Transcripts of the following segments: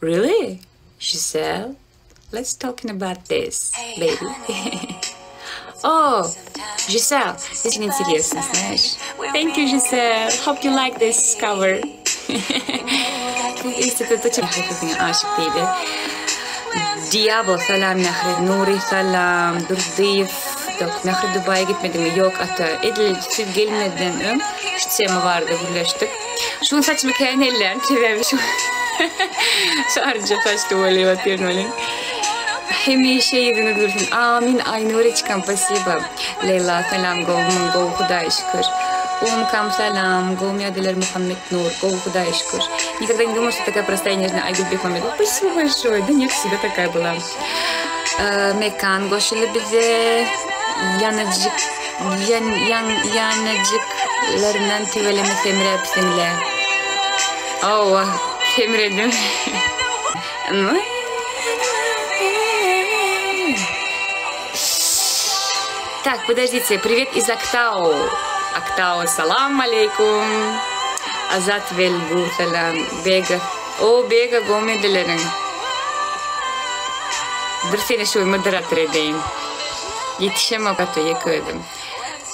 Really? Giselle? Let's talking about this, baby. Oh, Giselle, очень интересно, знаешь. Thank you, Giselle. Hope you like this cover. Aşyk diýdi. Diablo salam Mähri, Nury salam, Durdyýew Dok, Mähri Dubaýa gitmediňmi? Ýok ata. Edil siz gelmezden öň şu tema barada gürleşdik. Şu gün saçymy kän ellän, sebäbi şu şu arja saçly bolýar otyryn welin. Hemişe ýüzüňiz gülsün. Amin Aýnureçkam spasiba. Leýla salam gowumyň gowy hudaýa şükür. Umkam salam gowmy ýagdaýlar Muhammet Nur gowy hudaýa şükür. Никогда не думала, что такая простая и нежная Айгуль Бекмамедова. Спасибо большое. Да нет, всегда такая была. Mekan goşuldy bize. Ýanyjyk ýan ýan ýanyjyklaryndan tüweleme semräpsiňle. Hawa, semredim. Так, подождите, привет из Актау. Актау, salam aleýkum. Azat Welgu, salam. Bega. O, Bega, gowmy edileriň? Dur seni şu moderator edeýin. Ýetişemok ata ýeke özüm.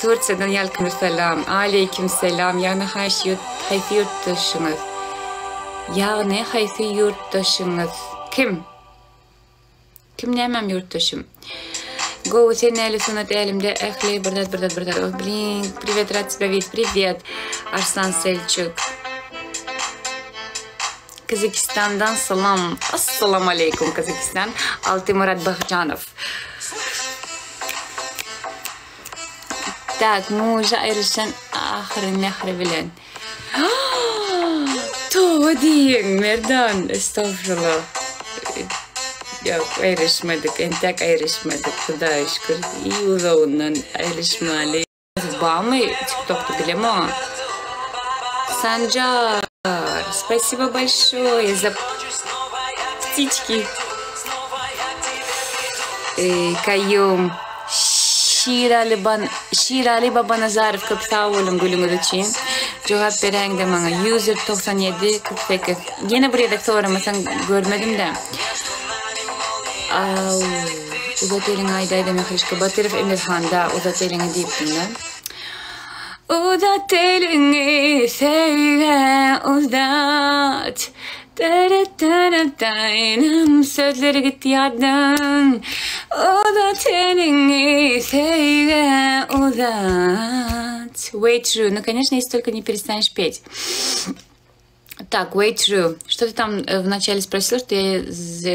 Tursiýadan ýalkymly salam. Aleýkim salam. Ýagny haýsy ýurt, haýsy ýurtdaşyňyz? Ýagny haýsy ýurtdaşyňyz? Kim? Kim nämem ýurtdaşym? Gowy sen näli sunat älimde ähli bir zat bir zat bir zat. Oh, blin, privet rad тебя видеть. Привет. Arslan Selçuk. Kazakistandan salam. Assalamu aleýkum Kazakistan. Altymyrat Bagjanow. Tak, muža aýrylyşan ahyry mähri bilen. Toba diýiň, Merdan, estagfurullah. Ýok, aýrylyşmadyk, entäk aýrylyşmadyk, Hudaýa şükür. Iý uzagyndan aýrylyşmaly. Barmy TikTokda bilemok. Sanjar, spasibo bolşoýe za ptiçki. Kaýum. Şiraly Ban Şiraly Babanazarow köp sag boluň gülüňiz üçin. Jogap beräýiňdä maňa. User 97 48. Ýene bir gezek soramasaň görmedim-dä. Aw, uzat eliňi aýdaýda Mährişka. Batyrow Emirhanda uzat eliňi diýipdiň-dä. Uzat eliňi söýgä uzat. Dara-dara-daýnam sözleri gitdi ýatdan Uzat eliňi söýgä uzat Way true, ну конечно, если только не перестанешь петь. Так, way true. Что ты там э, вначале спросила, что я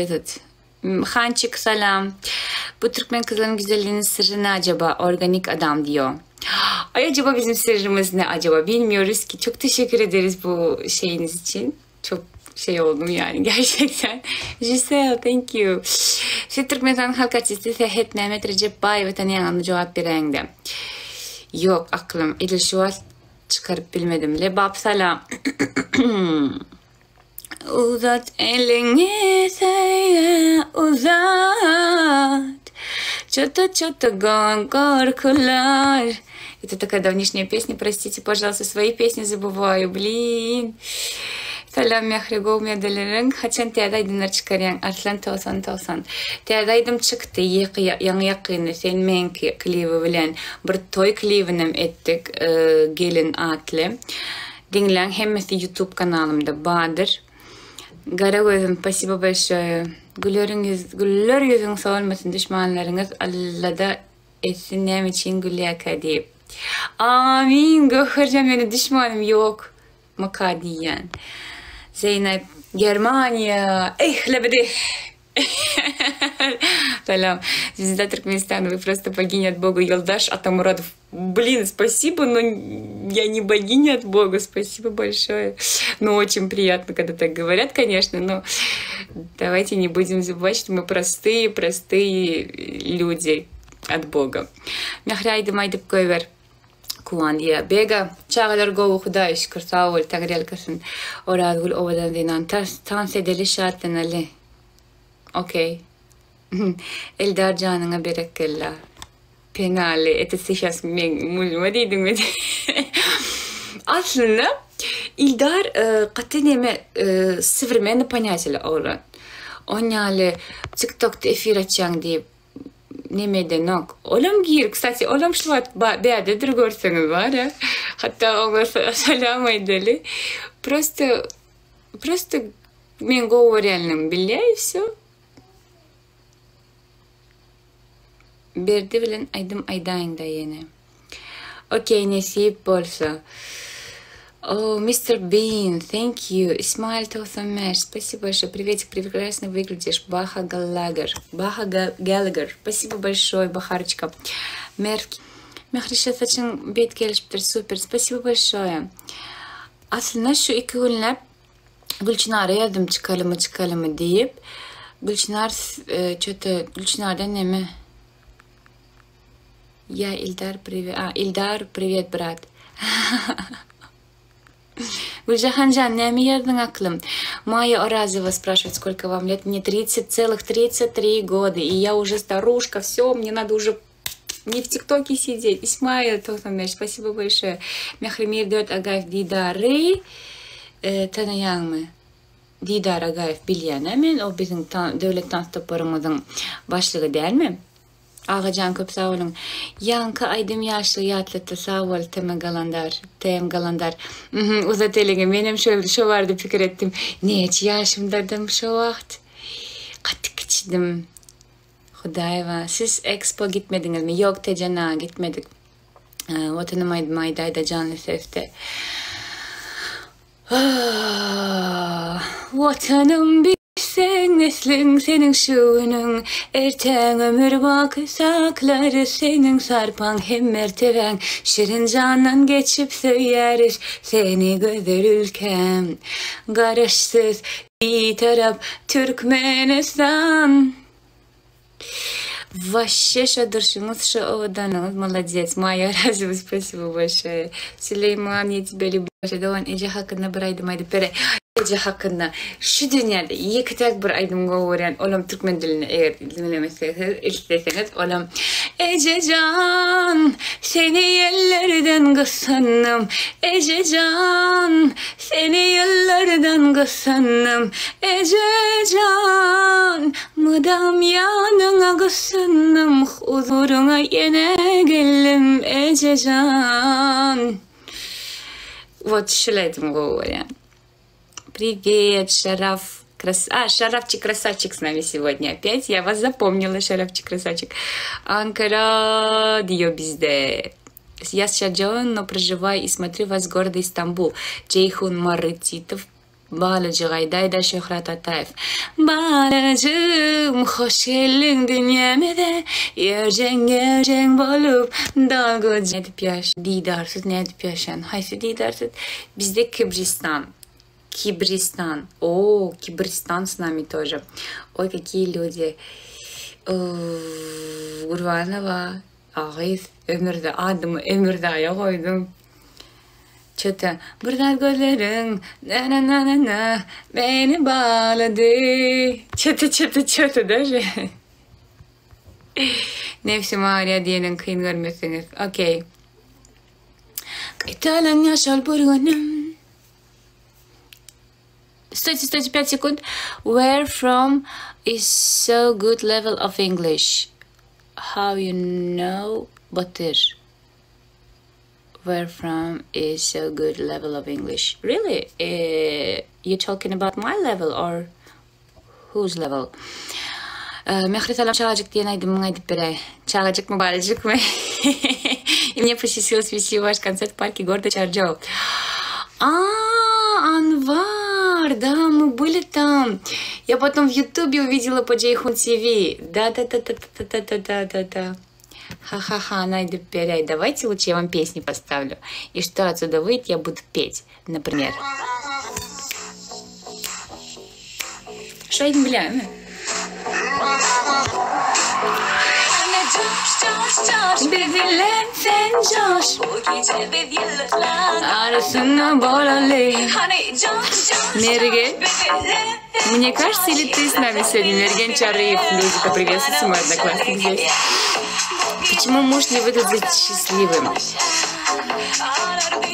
этот... Hançyk salam. Bu Türkmen kızların güzelliğinin sırrı ne acaba? Organik adam diyor. Ay acaba bizim sırrımız ne acaba? Bilmiyoruz ki. Çok teşekkür ederiz bu şeyiniz için. Çok şey oldum yani gerçekten. Giselle, thank you. Siz Türkmenistanyň halk artisti Sähet Mehmet Rejepbaýewi tanaýaňyzmy jogap beräýiňdä. Ýok aklym edil şu wagt çykaryp bilmedim. Lebap salam. Uzat eliňi söýgä uzat Çota çota gon gorkular Это такая давнишняя песня, простите, пожалуйста, свои песни забываю, блин. Salam Mähri gowmy ýadaleriň haçan täze aýdymlar çykarýaň Arslan 90 90 Täze aýdym çykdy ýaňy ýakynda sen meňki klibi bilen bir toý klibinem etdik gelin atly Diňläň hemmesi youtube kanalymda bardyr. Gara gözüm spasibo bolşoýe. Güleriň ýüz güller ýüzüň solmasyn duşmanlaryňyz Allada etsin näme üçin gülýäkä diýip. Amin Göwherjan meni duşmanym ýok myka diýýän. Zeýnep Germaniýa eh lebedi. Salam. Звезда Туркменистана, вы просто богиня от Бога. Елдаш Атамурадов. Блин, спасибо, но я не богиня от Бога. Спасибо большое. Ну, очень приятно, когда так говорят, конечно, но давайте не будем забывать, что мы простые, простые люди от Бога. Mähri aýdym aýdyp goýber. Kuwan diýýär. Bega, çagalar gowy Hudaýa şükür sag bol Taňryýalkasyn. Orazgül owadan zenan. Tans edeli şatlanaly. Okey. Eldar janyňa berekella. Penaly, это сейчас meň muzyma diýdiňmi? Aslynda. Ildar gaty neme sowremenny ponýatili oglan. On ýaly TikTokda efir açýaň diýip neme edenok. Olam gir, kstati, olam şu wagt bärdedir görseňiz bar-a. Hatda oňa salam aýdaly. Prosto prosto meň gowy görýänligimi bilýär i wsё. Berdi bilen aýdym aýdaýyňda ýene. Okey nesip bolsa. Oh, Mister Bean, thank you. Ismail 95, спасибо большое. Приветик, прекрасно выглядишь. Баха Галагер. Баха Галагер. Спасибо большое, Бахарочка. Merw. Mährişe saçyň bet gelişipdir, super. Спасибо большое. Aslynda şu iki günläp Gülçynara ýazdym çykalymy çykalymy diýip. Gülçynar çöte Gülçynardan neme? Ýa Ildar priwet a Ildar priwet brat. Güljahanjan näme ýazdyň aklym? Maýa Orazowa спрашивает сколько вам лет? Мне 30 целых 33 года и я уже старушка всё мне надо уже не в тиктоке сидеть. Ismail 95 спасибо большое. Mähri Mirdöwlet Agaýew Didary tanaýaňmy? Didar Agaýew bilýän-ä men, o biziň Döwlet tans toparymyzyň başlygy dälmi? Agajan köp sag boluň. Ýaňky aýdym ýaşlygy ýatlatdy sag bol TM Galandar. TM Galandar. Mhm uzat eliňi menem şo şo barada pikir etdim. Näçe ýaşymdadym şo wagt? Gaty kiçidim. Hudaýewa siz expo gitmediňizmi? Ýok Tejen aga gitmedik. Watanym aýdymy aýdaýda janly sesde. Watanym bilseň nesliň seniň şu günüň ertäň ömür baky saklarys seniň sarpaň hem mertebäň şirin jandan geçip söýýäris seni gözel ülkäm Garaşsyz Bitarap Türkmenistan. Waşşe şo durşuňyz şo owadanlygyňyz molodec Maýa Orazowa spasibo bolşoýe Süleýman ýa тебя люблю dogan eje hakynda bir aýdym aýdyp beräý eje hakynda şu dünýäde ýeke täk bir aýdym gowy görýän olam türkmen dilinde eger diňlemek isleseňiz olam Ejejan seni ýellerden gysgandym Ejejan Seni ýyllardan gysgandym Ejejan Mydam ýanyňa gyssyndym Huzuryňa ýene geldim Ejejan Wot şul aýdymy gowy görýän. Привет, Шараф. Крас... А, Шарафчик красавчик с нами сегодня опять. Я вас запомнила, Шарафчик красавчик. Ankara diýýär bizde. Я с Шарджоу, но проживаю и смотрю вас с города Истамбул. Джейхун Марытитов, Balajyk aýdaýda Şöhrat Ataýew. Balajygym, hoş geldiň dünýämize, Ýerjeň-ýerjeň bolup dalga Nädip ýaş, didarsyz nädip ýaşan? Haýsy didarsyz? Bizde Kibristan. Kibristan. O, Kibristan с нами тоже. Ой, какие люди. Gurbanowa. Agyz Ömürde adymy Ömürzaýa goýdum. Çete bir zat gözleriň na-na-na-na-na meni baglady. Çete çete çete daže. Nebsim agyrýar diýeniň kyn görmesiňiz. Okey. Gaýtalanýar şol bir günüm. Stойте, stойте, 5 sekund. Where from is so good level of English? How you know Batyr? Where from is so good level of English? Really? Uh, you talking about my level or whose level? Mähri salam çagajyk diýen aýdymyňy aýdyp beräý. Çagajykmy balajykmy? И мне посчастливилось вести ваш концерт в парке города Чарджоу. А, Анвар, да, мы были там. Я потом в Ютубе увидела по Джейхун ТВ. Да, да, да, да, да, да, да, да, да, да. Ха-ха-ха, aýdyp beräý. Давайте лучше я вам песни поставлю. И что отсюда выйдет, я буду петь, например. Şu aýdymy bilýäňmi? Biz ile sen joş Arasynda bolaly Mergen Мне кажется, или ты с нами сегодня? Мерген Чарыев, Людика, приветствуйте, мой одноклассник здесь. Почему муж не выглядит счастливым?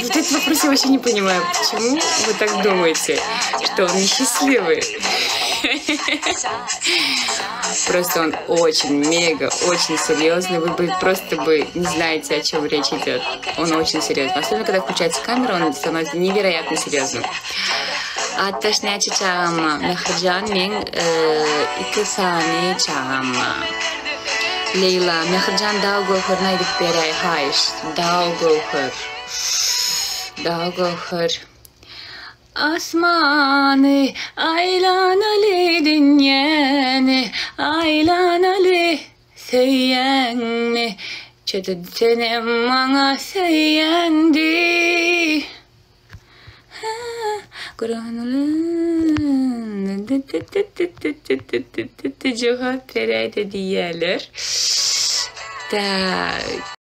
Вот этот вопрос я вообще не понимаю, почему вы так думаете, что он несчастливый? Просто он очень мега, очень серьезный. Вы бы просто бы не знаете, о чем речь идет. Он очень серьезный. Особенно, когда включается камера, он становится невероятно серьезным. Atdaş näçe çagam bar? Mährijan meň iki sany çagam bar. Leýla, Mährijan Dag göwherini aýdyp beräý haýyş. Dag göwher. Dag göwher. Asmany aýlanaly dünýäni aýlanaly söýýäňmi? Çetinsenem maňa söýýän diý. Jogap beräýdä diýýärler. Tak.